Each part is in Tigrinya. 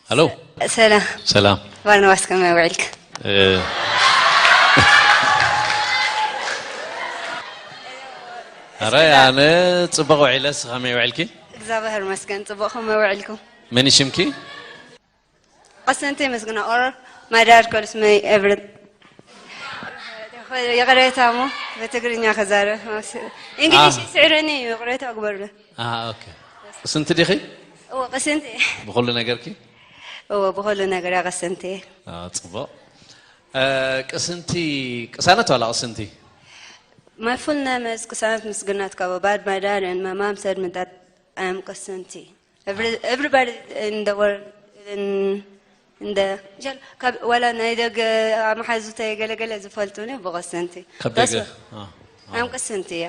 ሄሎ። ሰላም። ሰላም። ባርናባስ ከመይ ውዒልካ? እ፣ ኧረ ኣነ ጽቡቕ ውዒለ፣ ንስኺ ከመይ ውዒልኪ? እግዚኣብሔር ይመስገን ጽቡቕ፣ ከመይ ውዒልኩም? መን እዩ ሽምኪ? ቀሰንተይ መስግና or my dad calls me every ይቕሬታ እሞ ብትግርኛ ክዛረብ። እንግሊሽ አ። ይስዕረኒ እዩ፣ ይቕሬታ ግበሩለይ። አ፣ ኦኬ። ቅስንቲ ዲኺ? እወ፣ ቅስንቲ። ብኹሉ ነገርኪ? እወ፣ ብኹሉ ነገር እያ ቅስንቲ። አ፣ ጽቡቕ። እ፣ ቅስንቲ፣ ቅሳነት ዋላ ቅስንቲ? My full name is ቅሳነት ምስግና ትካቦ፣ but my dad and my mom said me that I am ቅስንቲ። Every, everybody in the world, even in the፣ ካብ፣ ዋላ ናይ ደገ መሓዙተይ ገለ ገለ ዝፈልጡኒ ብቕስንቲ። ካብ ደገ? That's why አ፣ አ። I'm ቅስንቲ እያ።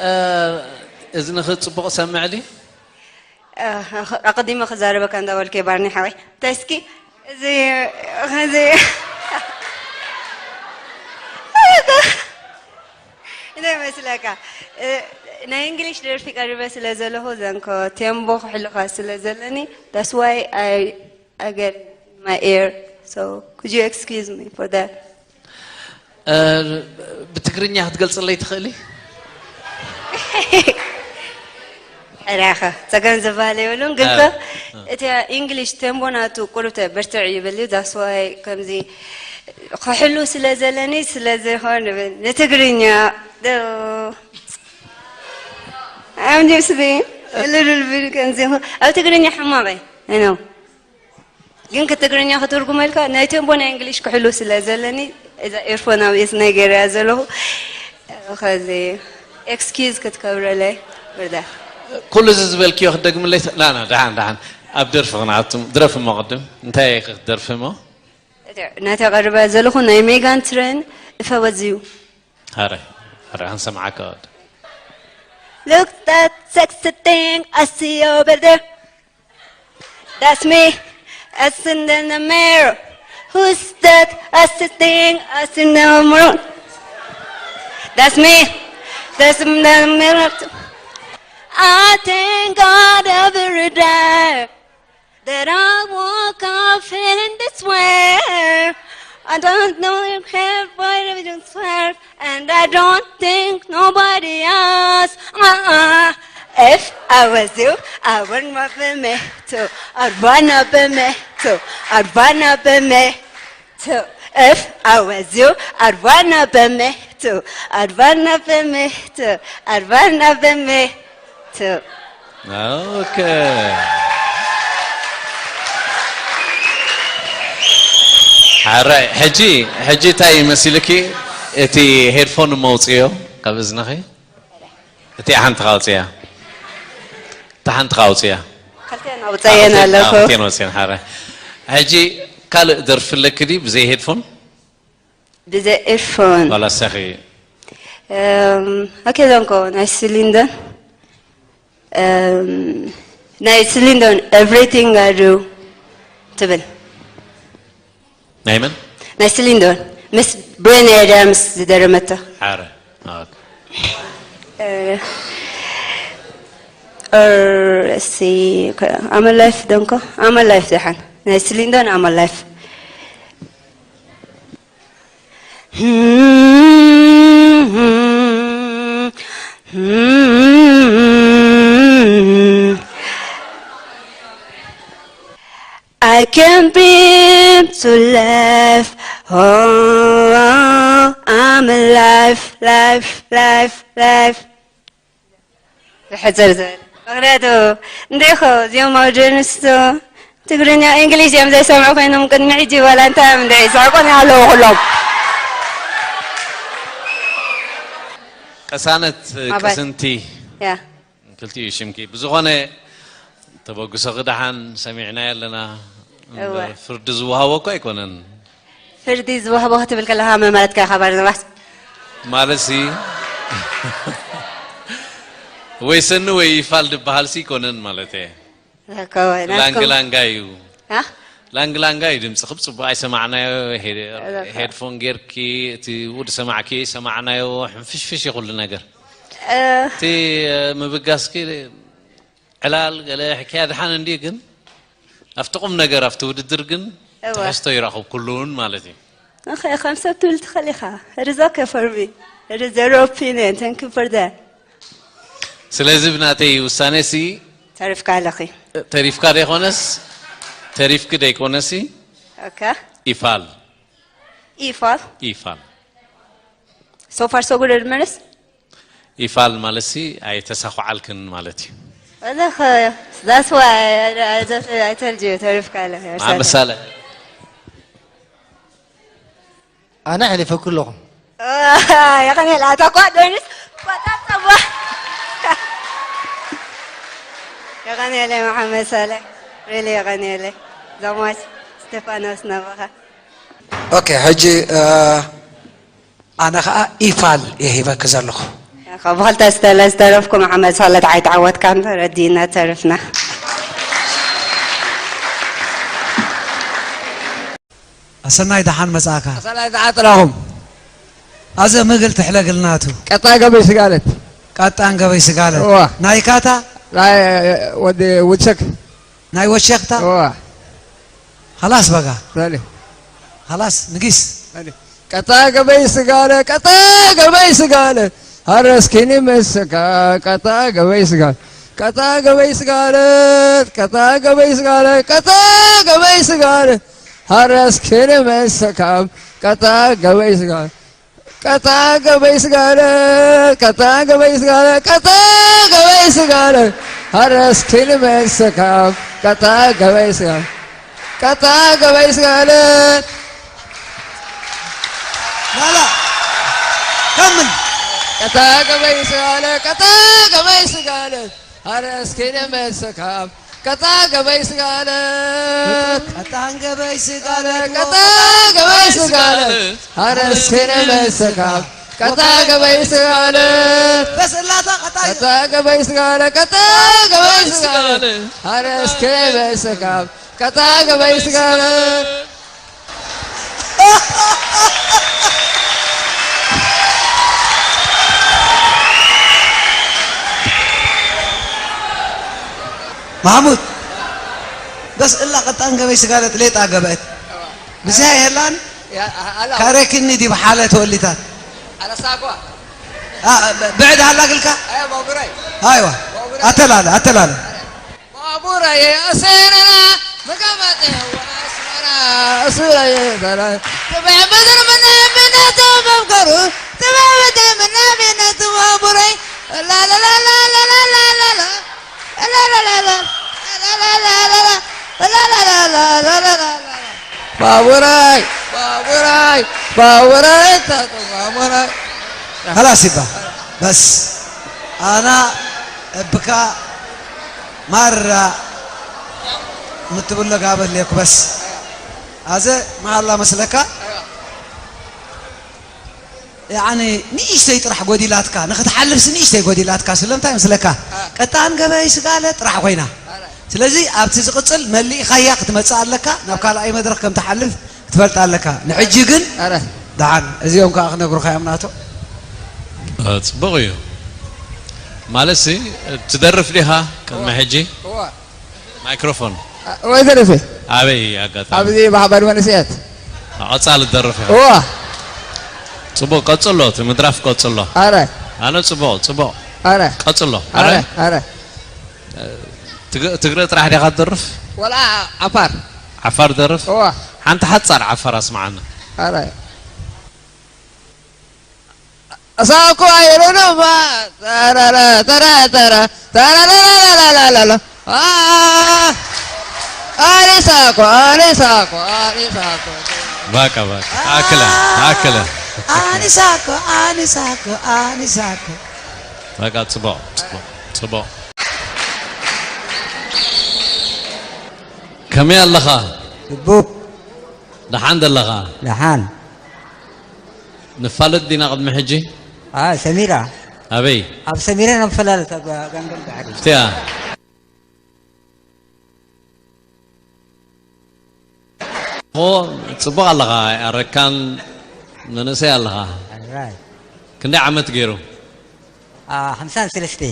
እ፣ እዝንኺ ጽቡቕ ሰምዕሊ? እ፣ ኣቐዲመ ክዛረበካ እንዳበልኩ እየ ባርኒ ሓወይ። ተስኪ፣ እዚ፣ እዚ እንታይ ይመስለካ? እ፣ ናይ እንግሊሽ ደርፊ ቀሪበ ስለ ዘለኹ ዘንኮ ቴምቦ ክሕልኻ ስለ ዘለኒ፣ that's why I, I get my ear. So, could you excuse me for that? እ፣ ብትግርኛ ክትገልጽለይ ትኽእሊ? ሕራኸ ጸገም ዝበሃል የብሉን፣ ግን እ፣ ከ እ። እቲ እንግሊሽ ቴምቦ ናቱ ቁሩብ ተ-፣ በርትዕ ይብል እዩ። That's why ከምዚ ክሕሉ ስለ ዘለኒ ስለ ዝኾን ንትግርኛ ዶ-፣ I'm just being a little bit ከምዚ ይኹን። ኣብ ትግርኛ ሕማቕ እየ። I know። ግን ክትግርኛ ክትርጉመልካ ናይ ቴምቦ ናይ እንግሊሽ ክሕሉ ስለ ዘለኒ እዛ ኤርፎን ኣብ እዝነይ ገይረያ ዘለኹ። ከዚ ኤክስኪዝ ክትከብረለይ ብርዳ። ኩሉ እዚ ዝበልክዮ ክትደግምለይ ተ-፣ ና፣ ና፣ ደሓን፣ ደሓን። ኣብ ደርፊ ክንኣቱ፣ ድረፊ እሞ ቅድም። እንታይ ኢኺ ክትደርፊ እሞ? ነታ ቀሪበያ ዘለኹ ናይ ሜጋን ትሬን እፈወዝዩ። ኣረ፣ ኣረ፣ ክንሰምዓካ ወዲ። Look that sexy thing I see over there. That's me. It's in the mirror. Who's that? I see thing. I see the mirror. That's me. That's in the mirror. I thank God every day that I woke up feeling this way. I don't know if have what I just have, and I don't think nobody else. Uh-uh. If I was you, I wouldn't want for me to. I'd wanna be me too. I'd wanna be me too. If I was you, I'd wanna be me too. I'd wanna be me too. I'd wanna be me too. ኦኬ። ሓራይ፣ ሕጂ፣ ሕጂ እንታይ ይመስልኪ? እቲ ሄድፎን መውፅዮ ካብ እዝንኺ? እቲኣ ሓንቲ ካውፅያ። እታ ሓንቲ ካውፅያ። ክልተን ኣውፀየን ኣለኹ። ክልተን ወፅየን፣ ሓራይ። ሕጂ ካልእ ደርፊ ኣለኪ ድዩ ብዘይ ሄድፎን? ብዘይ ኤርፎን። ዋላ ሰኺ? እም፣ ኦኬ፣ ዘንኮ ናይ ስሊንደን፣ እም፣ ናይ ስሊንደን ኤቭሪቲንግ ኣይ ዱ ትብል። ናይ መን? ናይ ስሊንደን ምስ ብሬን ኣዳምስ ዝደረመቶ። ሓረ። ኦኬ። እ፣ ኦር፣ ሲ፣ ኣመላይፍ ደንኮ? ኣመላይፍ ደሓን። ናይ ስሊንደን ኣመላይፍ። I can't beat to life. Oh, I'm alive, life, life, life. ዝሕፅር ዝብል ምኽንያቱ እንዴ ኸ እዚኦም ኣውጀንስቶ ትግርኛ እንግሊሽ እዮም ዘይሰምዑ ኮይኖም ቅድሚ ሕጂ ዋላ እንታይ እዮም እንደ ይስሕቁን ኣለዉ ኩሎም። ቅሳነት ኣባይ። ቅስንቲ ያ ክልቲኡ ሽምኪ ብዝኾነ ተበግሶ ክደሓን ሰሚዕናዮ ኣለና። እወ። እምበር ፍርዲ ዝወሃቦ እኮ ኣይኮነን። ፍርዲ ዝወሃቦ ክትብል ከለኻ መን ማለትካ ኢኻ ባርናባስ? ማለት ሲ ወይ ሰኒ ወይ ይፋል ዝበሃል ሲ ኣይኮነን ማለት እየ። ከወ- ናትኩም- ላንግላንጋ እዩ። አ? ላንግላንጋ እዩ ድምፂ ክብ ፅቡቅ ኣይሰማዕናዮ። ሄ- እዛ- ሄድፎን ጌርኪ እቲ ውድ ሰማዕኪ ሰማዕናዮ። ሕንፍሽፍሽ እዩ ኩሉ ነገር። እ፣ እቲ ምብጋስኪ ዕላል ገለ ሕክያ ድሓን እንዲ ግን ኣብቲ ቁም ነገር ኣብቲ ውድድር ግን እወ። ትሕዝቶ ይረኽብ ኩሉን ማለት እዩ። Okay, ከም ሰብ ትብል ትኽእል ኢኻ። It is okay for me. It is your opinion. Thank you for that. ስለዚ ብናተይ ውሳነ ሲ ተሪፍካ ኣለኺ። ተሪፍካ ደይኮነስ ተሪፍኪ ደይኮነሲ Okay. ኢፋል ኢፋል ኢፋል So far so good መልስ። ኢፋል ማለት ሲ ኣይተሳኹዓልክን ማለት እዩ። Well, that's why I, I, just, I told you ተሪፍካ ኣለኺ። መሓመድ ሳለ ኣነ ሕሊፈኩ ኣለኹ። የቐኔል ኣታ እኳ ዶኒስ ኳታ ጸባ የቐኔለ መሓመድ ሳለ really የቐኔለ ዘማች ስቴፋኖስ ነበኻ። ኦኬ፣ ሕጂ ኣነ ከዓ ኢፋል እየ ሂበኪ ዘለኹ። ብክልተ ዝተለ ዝተረፍኩ መሓመድ ሳለት ዓይተዓወትካን ተረዲእና ተርፍና። ኣሰናይ ደሓን መጻእካ። ኣሰናይ ደሓን ጥራኹም። ኣዘ ምግል ትሕለግልናቱ። ቀጣይ ገበይ ስጋለት። ቀጣን ገበይ ስጋለት። እዋ። ናይ ካታ። ናይ ወዲ ውድሰክ። ናይ ወሸክታ። እዋ። خلاص በጋ። በሊ። خلاص ንጊስ። በሊ። ቀጣ ገበይ ስጋለ ቀጣ ገበይ ስጋለ ሀረስኪኒ መስካ ቀጣ ገበይ ስጋለ ቀጣ ገበይ ስጋለ ቀጣ ገበይ ስጋለ ቀጣ ገበይ ስጋለ ሀረስኪኒ መስካም ቀጣ ገበይ ስጋለ ቀጣ ገበይ ስጋለ ቀጣ ገበይ ስጋለ ቀጣ ገበይ ስጋለ ሀረስኪኒ መስካም ቀጣ ገበይ ስጋለ ቀጣ ገበይ ስጋለ ላላ ከምን ቀጣ ገበይ ስጋለ ቀጣ ገበይ ስጋለ ሀረስኪኒ መስካም ቀጣ ገበይ ስጋለ ቀጣን ገበይ ስጋለ ቀጣ ገበይ ስጋለ ሀረስኪኒ መስካም ቀጣ ገበይ ስጋለ በስላታ ቀጣ ቀጣ ገበይ ስጋለ ቀጣ ገበይ ስጋለ ሀረስኪኒ መስካም ቀጣ ገበይ ስጋለ ማሙድ በስ እላ ቀጣን ገበይ ስጋለት ሌጣ ገበአት ብዚያ የላን ካረክኒ ዲብ ሓለ ተወሊታት አለሳኳ ብዕድ ሃላ ግልካ አይ ባቡራይ አይዋ አተላለ አተላለ ባቡራይ አሰረና መጋባቴ ወአስመራ አስመራ የበራ ትበዕ ምድር ምናምነቱ መምከሩ ትበዕ ምድር ምናምነቱ ባቡራይ ላላላላላላላላ ባቡራይ ባቡራይ ባቡራይ ታቶ ባቡራይ خلاص ይባ በስ ኣና እብካ ማራ ምትብሎ ጋበ ሌኩ በስ ኣዘ መሃላ መስለካ ያኒ ንእሽተይ ጥራሕ ጎዲላትካ ንክትሓልፍሲ ንእሽተይ ጎዲላትካ ስለምንታይ ምስለካ ቀጣን ገበይ ስጋለ ጥራሕ ኮይና ስለዚ ኣብቲ ዝቕፅል መሊእኻያ ክትመፅእ ኣለካ ናብ ካልኣይ መድረክ ከም ትሓልፍ ክትፈልጥ ኣለካ ንሕጂ ግን ኣረ ደሓን እዚኦም ከዓ ክነግሩኻ እዮም ናቶ ጽቡቕ እዩ ማለት ሲ ትደርፍ ዲኻ ቅድሚ ሕጂ እዋ ማይክሮፎን ወይ ደረሰ ኣበይ ኣጋጣሚ ኣብዚ ማሕበር መንእሰያት ቀጻሊ ትደርፍ ኢኻ እዋ ጽቡቕ ቀጽሎ እቲ ምድራፍ ቀጽሎ ኣረ ኣነ ጽቡቕ ጽቡቕ ኣረ ቀጽሎ ኣረ ኣረ ኣረ ትግ- ትግረ ጥራሕ ዲኻ ትደርፍ ወላ ዓፋር ዓፋር ደርፍ እዋ ሓንቲ ሓጻር ዓፋር ኣስማዓና ኣረ እሳኮ ኣይረዶማ ተረረ ተረ ተረ ተረረረረረረረ ኣሪሳኮ ኣሪሳኮ ኣሪሳኮ ባካ ባካ ኣክለ ኣክለ ኣኒሳኮ ኣኒሳኮ ኣኒሳኮ በቃ ጽቡቕ ጽቡቕ ጽቡቕ ከመይ ኣለኻ ጽቡቕ ደሓን ዘለኻ ደሓን ንፋለጥ ዲና ቅድሚ ሕጂ ኣ ሰሚራ ኣበይ ኣብ ሰሚራ ናብ ፈላለት ኣብ ገንገል ባሕሪ እቲያ ኦ ጽቡቕ ኣለኻ ኣረካን መንእሰይ ኣለኻ ራይ ክንደይ ዓመት ገይሩ ሓምሳን ሰለስተ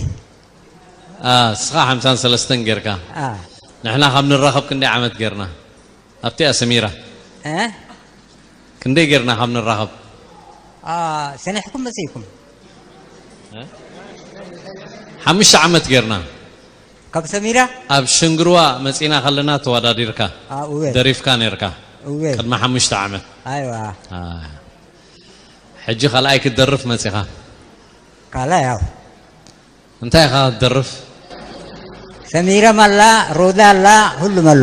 አ፣ እስኻ ሓምሳን ሰለስተን ጌርካ ኣ ንሕና ካብ ንራኸብ ክንደይ ዓመት ጌርና? ኣብቲኣ ሰሚራ። እ? ክንደይ ጌርና ካብ ንራኸብ? ኣ፣ ሰኒሕኩም መጺእኩም? እ? ሓሙሽተ ዓመት ጌርና። ካብ ሰሚራ? ኣብ ሽንግርዋ መጺና ከለና ተወዳዲርካ፣ ኣ፣ እወ። ደሪፍካ ኔርካ። እወ። ቅድሚ ሓሙሽተ ዓመት። ኣይዋ። ኣ። ሕጂ ካልኣይ ክትደርፍ መጺኻ። ካልኣይ፣ ያው። እንታይ ኢኻ ትደርፍ? ሰሚራ ኣላ፣ ሮዳ ኣላ፣ ሁሉም ኣሎ።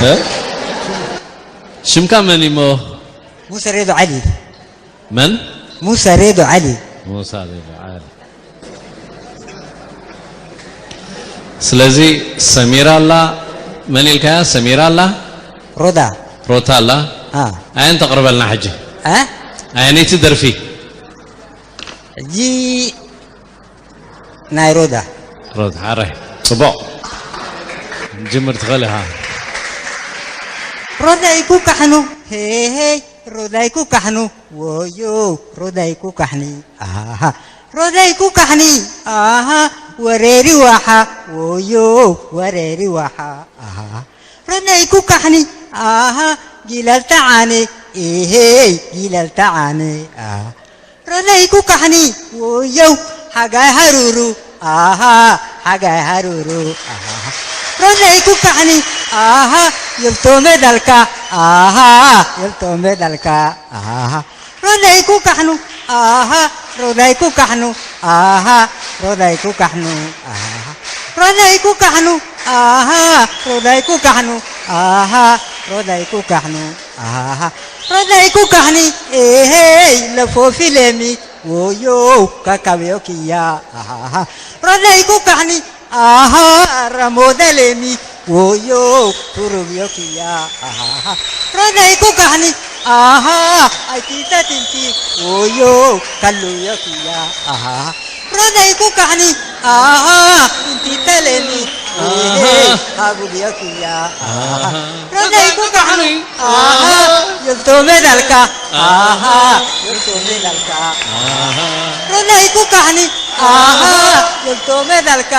እ? ሽምካ መን እሞ? ሙሳ ሬዶ ዓሊ። መን? ሙሳ ሬዶ ዓሊ። ሙሳ ሬዶ ዓሊ። ስለዚ ሰሚራ ኣላ፣ መን ኢልካያ? ሰሚራ ኣላ? ሮዳ። ሮታ ኣላ? ኣ። ኣየን ተቕርበልና ሕጂ? እ? ኣየነይቲ ደርፊ? ሕጂ ናይ ሮዳ። ሮዳ፣ ኣረ፣ ጽቡቕ። ጅምር ትኽእል ኢኻ። ሮዳይ ኩካሕኑ፣ ሄ ሄ፣ ሮዳይ ኩካሕኑ፣ ወዮ፣ ሮዳይ ኩካሕኒ፣ ኣሃ። ሮዳይ ኩካሕኒ፣ ኣሃ፣ ወሬሪ ዋሓ፣ ወዮ፣ ወሬሪ ዋሓ፣ ኣሃ። ሮዳይ ኩካሕኒ፣ ኣሃ፣ ጊለል ተዓነ፣ ኤሄ፣ ጊለል ተዓነ፣ ኣሃ። ሮዳይ ኩካሕኒ፣ ወዮ፣ ሓጋይ ሃሩሩ፣ ኣሃ፣ ሓጋይ ሃሩሩ፣ ኣሃ። ሮዳይ ኩካሕኒ፣ ኣሃ፣ የብቶ መዳልካ፣ ኣሃ፣ የብቶ መዳልካ፣ ኣሃ። ሮዳይ ኩካሕኑ፣ ኣሃ፣ ሮዳይ ኩካሕኑ፣ ኣሃ፣ ሮዳይ ኩካሕኑ፣ ኣሃ። ሮዳይ ኩካሕኑ፣ ኣሃ፣ ሮዳይ ኩካሕኑ፣ ኣሃ፣ ሮዳይ ኩካሕኑ፣ ኣሃ። ሮዳይ ኩካሕኒ፣ ኤሄይ፣ ለፎፊ ለሚ፣ ወዮ፣ ካካብዮ ክያ፣ ኣሃ። ሮዳይ ኩካሕኒ፣ ኣሃ፣ ረሞደ ለሚ፣ ወዮ፣ ቱሩብዮ ክያ፣ ኣሃ። ሮዳይ ኩካሕኒ፣ ኣሃ፣ ኣይቲተ ትንቲ፣ ወዮ፣ ካሉዮ ክያ፣ ኣሃ። ሮዳይ ኩካሕኒ፣ ኣሃ፣ ትንቲ ተለሚ፣ ኣሃ። ኤሄይ፣ ሃጉልዮ ክያ፣ ኣሃ። ኣሃ። ሮዳይ ኩካሕኒ፣ ኣሃ፣ የብቶ መዳልካ፣ ኣሃ፣ የብቶ መዳልካ። ኣሃ። ሮዳይ ኩካሕኒ፣ ኣሃ፣ የብቶ መዳልካ፣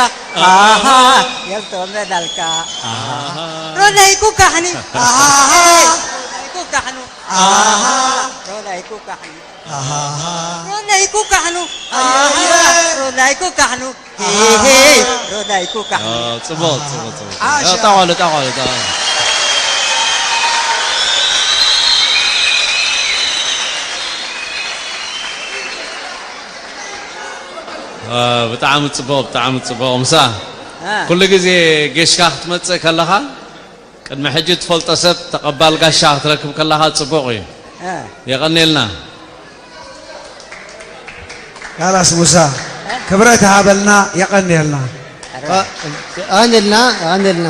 ኣሃ፣ የብቶ መዳልካ። ኣሃ። ሮዳይ ኩካሕኒ፣ ኣሃ፣ ሮዳይ ኩካሕኑ፣ ኣሃ፣ ሮዳይ ኩካሕኒ፣ ኣሃ። ሮዳይ ኩካሕኑ፣ ኣሃ፣ ሮዳይ ኩካሕኑ፣ ሄሄ፣ ሮዳይ ኩካሕኑ። ኦ፣ ጽቡቕ፣ ጽቡቕ፣ ጽቡቕ። ዓሻ። ኦ፣ ጠቓሉ፣ ጠቓሉ፣ ጠቓሉ። ኦ፣ ብጣዕሚ ጽቡቕ፣ ብጣዕሚ ጽቡቕ። ምሳ፣ እ። ኩሉ ግዜ ጌሽካ ክትመጽእ ከለኻ፣ ቅድሚ ሕጂ ትፈልጦ ሰብ ተቐባል ጋሻ ክትረክብ ከለኻ ጽቡቕ እዩ። እ። የቐንየልና። ካላስ ሙሳ፣ እ? ክብረት ሃበልና፣ የቐንየልና። ኣረ። አ-፣ የቐንየልና፣ የቐንየልና።